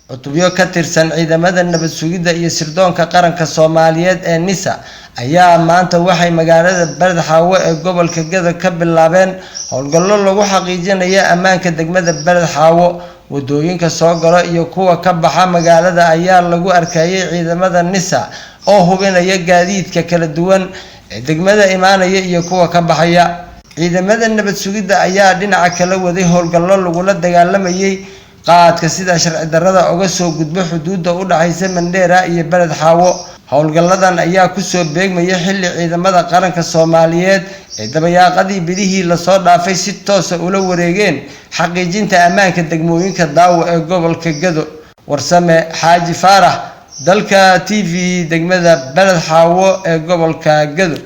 Cutubyo ka tirsan ciidamada nabad sugidda iyo sirdoonka qaranka Soomaaliyeed ee NISA ayaa maanta waxay magaalada Beled Xaawo ee gobolka Gedo ka bilaabeen howlgallo lagu xaqiijinayo ammaanka degmada Beled Xaawo. Wadooyinka soo gala iyo kuwa ka baxa magaalada ayaa lagu arkayay ciidamada NISA oo hubinaya gaadiidka kala duwan ee degmada imaanaya iyo kuwa ka baxaya. Ciidamada nabad sugidda ayaa dhinaca kala waday howlgallo lagula dagaalamayay qaadka sida sharci darrada uga soo gudba xuduudda u dhaxaysa Mandheera iyo Beled Xaawo. Howlgalladan ayaa kusoo beegmaya xilli ciidamada qaranka Soomaaliyeed ee dabayaaqadii bilihii lasoo dhaafay si toosa ula wareegeen xaqiijinta ammaanka degmooyinka Daawo ee gobolka Gedo. Warsame Xaaji Faarax, Dalka TV, degmada Beled Xaawo ee gobolka Gedo.